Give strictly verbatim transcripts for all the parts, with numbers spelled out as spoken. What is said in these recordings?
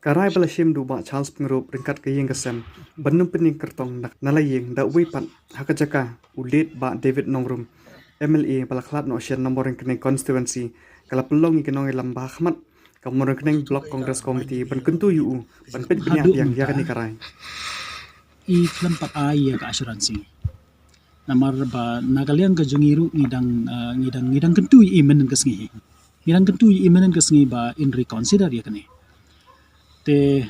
Ka rai ba la shim da u Bah Charles Pyngrope ryngkat ka ïing ka sem ban nym pynieng kyrtong na, na la ïing da uwei pat ha ka jaka u late Bah David Nongrum, M L A ba la khlad noh shen na Mawryngkneng constituency, ka la pynlong ïa ki nongïalam ba ha khmat ka Mawryngkneng Block Congress Committee ban kyntu ïa u ban peit bniah biang ïa kane ka rai. I khlem pat ai ïa ka assurance. Namar ba na ka liang ka jong ngi ruh ngi dang, ah, ngi dang, ngi dang kyntu ïa i mynhynnin ka sngi. Ngi dang kyntu ïa i mynhynnin ka sngi ba in reconsider ïa kane. Te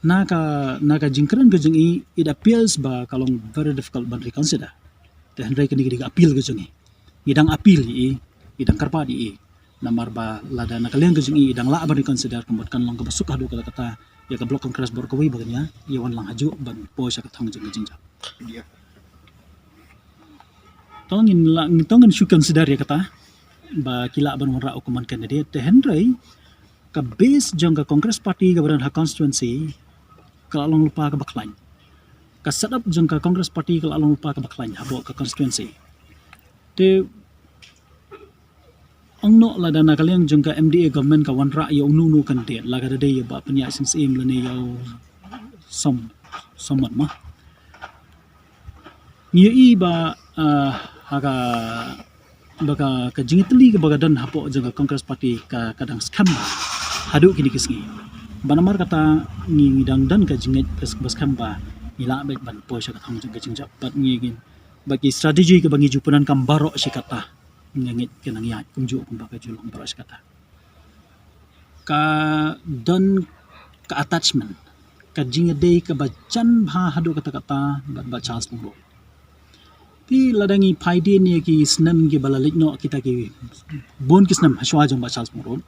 na ka, na ka jingkren ka jong i, it appears ba ka long very difficult ban reconsider. Te hynrei kane ka dei ka appeal ka jong i. Ngi dang appeal ïa i, ngi dang kyrpad ïa i. Namar ba lada na ka liang ka jong i, i dang lah ban reconsider, ka mut kan long kaba suk haduh katta katta ïa ka Block Congress bad kawei ba kan ïa, ïa wan lang hajuh ban poi sha ka thong jong ka jingjop. To ngin lah, ngin, to ngin shu consider ïa kata ba ki lah ban wanrah u common candidate. Te hynrei ka base jong ka Congress Party kaba don ha constituency ka la long lypa kaba khlaiñ. Ka setup jong ka Congress Party ka la long lypa kaba khlaiñ hapoh ka constituency. Te ong noh lada na ka liang jong ka M D A government ka wanrah ïa uno uno u candidate, la ka da dei ïa Bah Pynïaid Sing Syiem lane ïa u Som, Sommat ma. Ngi ïohi ba, ah, ha ka, ba ka, ka jingïatylli kaba ka don hapoh jong ka Congress Party ka, ka dang skhem bha haduh kine ki sngi. Bad namar kata ngi, ngi dang don ka jingngeit ba skhem ba ngi lah beit ban poi sha ka thong jong ka jingjop, bad ngi, ngi, bad ki strategy kaba ngi ju pyndonkam baroh shi katta. Nga ngeit ka nang ïaid kumjuh kumba ka ju long baroh shi katta. Ka don ka attachment, ka jingïadei kaba jan bha haduh katta katta bad Bah Charles Pyngrope. Te lada ngi peit ïa ki snem kiba la leit noh, kita ki bun ki snem hashwa jong Bah Charles Pyngrope,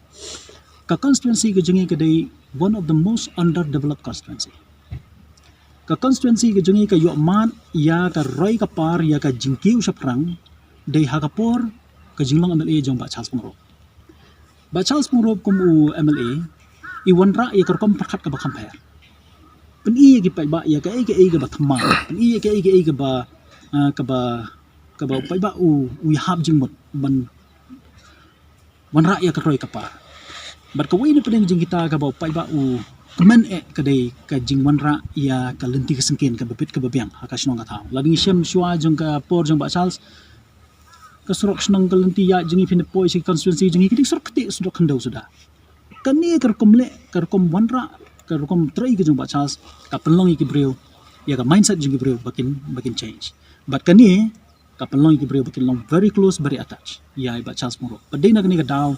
ka constituency ka jong ngi ka dei one of the most underdeveloped constituency. Ka constituency ka jong ngi ka ïoh mad ïa ka roi ka par ïa ka jingkiew shaphrang dei ha ka por ka jinglong M L A jong Bah Charles Pyngrope. Bah Charles Pyngrope kum u M L A i wanrah ïa ka rukom pyrkhat kaba kham pher. Pyni ïa ki paidbah ïa kaei kaei kaba thymmai, pyni ïa kaei kaei kaba, ah, kaba, kaba u paidbah u, u ïahap jingmut ban wanrah ïa ka roi ka par. Bad kawei na pdeng jong kita kaba u paidbah u kmen eh ka dei ka jingwanrah ïa ka lynti ka syngkien kaba bit kaba biang ha ka shnong ka thaw. Lada ngi shem shuwa jong ka por jong Bah Charles, ka surok shnong ka lynti ïaid jong ngi phin poi sha ki constituency jong ngi ka dei surok ktieh, surok khyndew suda. Kane ka rukom leh, ka rukom wanrah, ka rukom trei ka jong Bah Charles ka pynlong ïa ki briew, ïa ka mindset jong ki briew ba kin, ba kin change. Bad kane ka pynlong ïa ki briew ba kin long very close, very attached ïa i Bah Charles Pyngrope. Bad dei na kane ka daw